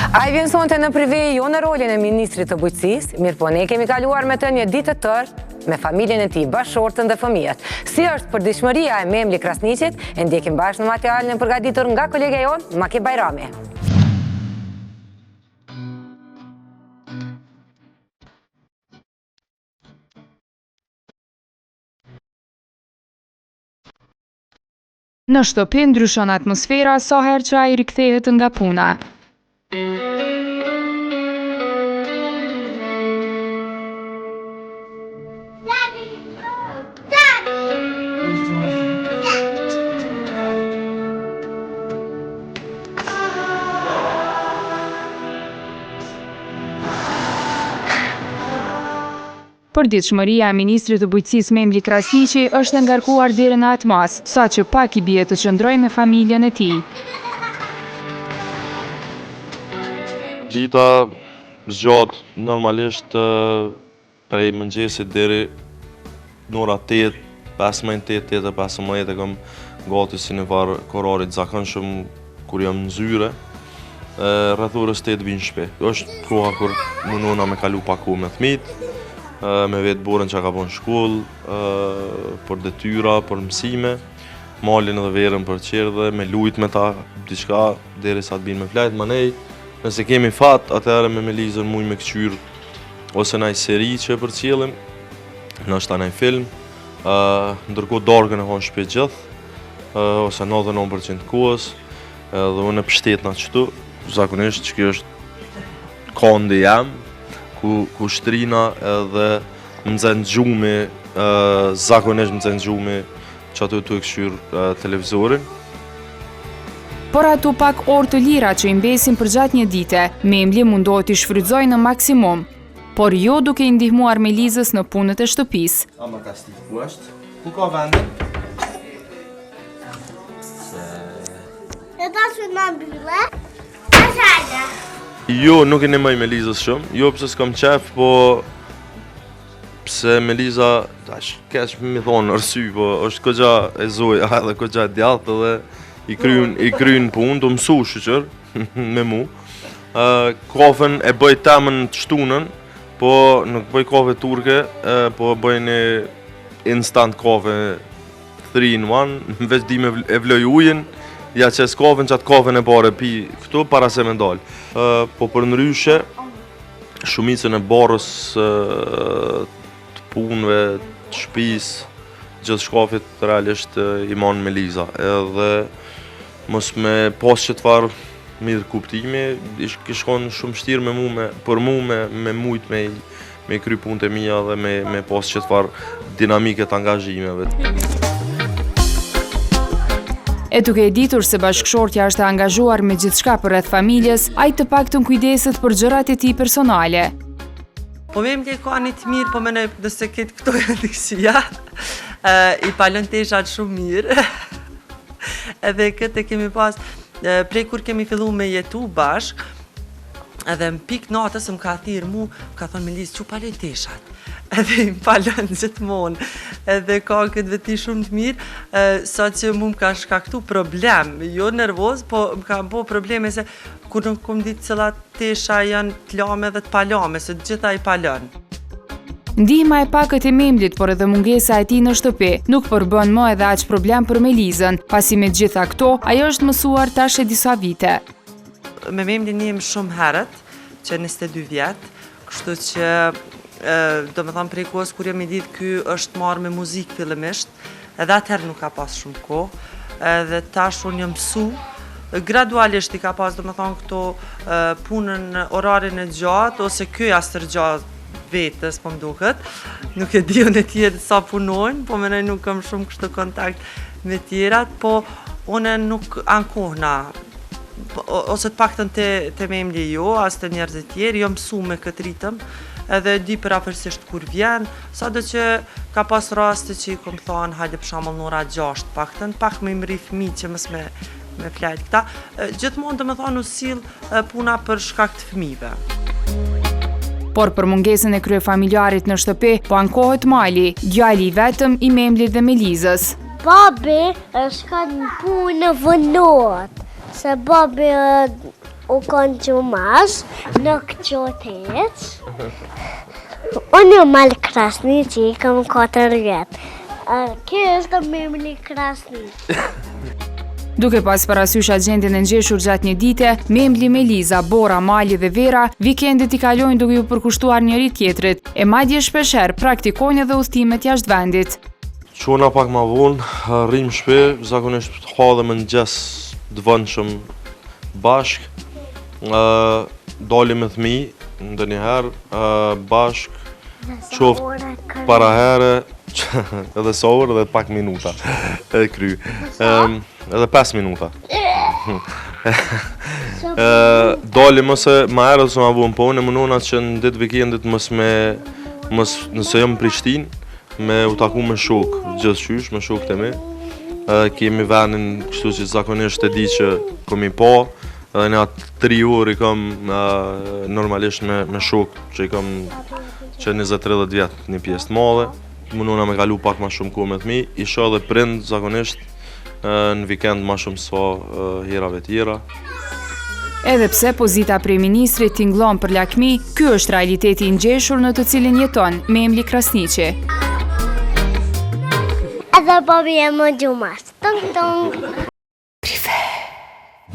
Ai vjen sonte në Prive jo në rolin e ministrit të bujqësisë, mirëpo ne kemi kaluar me të një ditë të tërë me familjen e tij, bashkëshorten dhe fëmijët. Si është përditshmëria e Memli Krasniqit, e ndjekim bashkë në materialin e përgatitur nga kolegja jonë, Maki Bajrami. Në shtëpi ndryshon atmosfera sa herë që ai rikthehet nga puna. Përditshmëria e ministrit të Bujqësisë Memli Krasniqi është e ngarkuar deri në atë masë, saqë pak i bie të qëndrojë me familjen e tij. Dita zgjat normalisht prej mëngjesit deri në ora 8, 15, 8, 8 e 15 e kam gati si një farë orari të zakonshëm kur jam në zyre, rreth orës 8 vi në shpi. është koha kur munona me kalu pak kohë me thmit, me vetë Borën çka ka bo në shkollë, për detyra, për mësime, Malin edhe Verën për çerdhe, me lujt me ta diçka, derisa të binë me flajt, manej, nëse kemi fat, atëherë me Melizën muj me këqyrë, ose naj seri që e përcjellim, ndoshta naj film, ndërkohë darkën e hanë n'shpi gjithë, ose 99% të kohës, edhe unë e pështetna qëtu, zakonisht që kjo është kandi jem, ku, ku shtrina edhe më nxen gjumi, zakonisht më nxen gjumi qaty tu e këqyrë televizorin. Por ato pak orë të lira që i mbesin përgjatë një dite, Memli mundohet t'i shfrytëzojë në maksimum, por jo duke i ndihmuar Melizës në punët e shtëpisë. A më ka stik ku është? Ku ka vendin? Se... E ta që në mbylle? Jo, nuk i ndihmoj Melizës shumë, jo pse s'kam qef, po pse Meliza, tash keq me thonë arsye, po është kogja e zoja edhe kogja e djathtë edhe i kryn, i kryn punë, tu mësu shyqyr, me mu. Uh, kafen e bëj temën të shtunën, po nuk bëj kafe turke, uh, po bëj një instant kafe 3 in 1, veç di me e vloj ujin, ja qes kafen, qatë kafen e parë e pi këtu, para se me dalë. Uh, po përndryshe, shumicën e barrës uh, të punëve, të shpisë, gjithçkafit realisht i man Meliza. Edhe mos me pas qët farë mirëkuptimi, ish kish kon shumë vështirë me mu me, për mu me, me mujt me, me kry punët e mia dhe me, me pas qët farë dinamike të angazhimeve. E duke e ditur se bashkëshortja është e angazhuar me gjithçka përreth familjes, ai të paktën kujdeset për gjërat e tij personale. Po Memli ka një të mirë, po menoj nëse këtë këto janë të këqija, i palon teshat shumë mirë. Edhe këtë e kemi pas, prej kur kemi fillu me jetu bashk, edhe në pikë natës më ka thirrë mu, më ka thonë Melizë, çu paloj teshat. Edhe i palon gjithmonë, edhe ka këtë veti shumë të mirë, sa që mu më ka shkaktu problem, jo nervoz, po më ka bo probleme se kur nuk kom ditë cilat tesha janë të lame dhe të palame, se të gjitha i palon. Ndihma e pakët e Memlit, por edhe mungesa e tij në shtëpi, nuk përbën më edhe aq problem për Melizën, pasi me gjitha këto, ajo është mësuar tash e disa vite. Me Memlin njihemi shumë herët, që 22 vjet, kështu që domethanë prej kohës kur jemi lidhë, ky është marrë me muzikë fillimisht, Edhe atëherë nuk ka pas shumë kohë, edhe tash unë jam mësu, gradualisht i ka pas, domethonë, këto punën, orarin e gjatë, ose ky ja stërgjat vetes, po më duket, nuk e di unë e tjerë sa punojnë, po menoj nuk kam shumë kështu kontakt me tjerat, po unë nuk ankohna, ose të paktën te, te Memli jo, as te njerëzit tjerë, jam mësu me këtë ritëm, edhe di përafërsisht kur vjen, Sado që ka pas raste që i kom thanë, hajde për shembull në ora 6 të paktën, pak me i mrri fëmijët që mos me me flajt këta. Gjithmonë domethanë u sill puna për shkak të fëmijëve. Por për mungesën e kryefamiljarit në shtëpi, po ankohet Mali, djali i vetëm i Memlit dhe Melizës. Babi shkon në punë vonohet, se babi. U konë gjumash, nuk qohet hiç. Unë jam Mal Krasniqi, kam 4 vjet. Ky është Memli Krasniqi. Duke pas parasysh agjendën e ngjeshur gjatë një dite, Memli, Meliza, Bora, Mali dhe Vera, vikendet i kalojnë duke iu përkushtuar njëri-tjetrit, e madje shpeshherë praktikojnë edhe udhëtimet jashtë vendit. Çohna pak ma vonë, rrimë n'shpi, zakonisht ha dhe mëngjes të vonshëm bashkë, dalim me thmi, ndonjëherë, bashkë, qoftë para here, edhe sa orë dhe pak minuta, e kry, edhe 5 minuta. Dalim ose ma herët ose ma vonë, po unë munona që në ditë vikendit mos me, mos, nëse jam në Prishtinë, me u taku me shokë, gjithqysh, me shokët e mi. Kemi venin, kështu që zakonisht e di që kom i pa, edhe në atë 3 orë i kam normalisht me, me shokë që i kam që 20-30 vjet një pjesë të madhe. Munona me kalu pak ma shumë kohë me fëmijë, i shoh edhe prind zakonisht në vikend ma shumë sa herave tjera. Edhe pse pozita e kryeministrit tingëllon për lakmi, ky është realiteti i ngjeshur në të cilin jeton Memli Krasniqi. Edhe po bie më gjumash. Tung tung.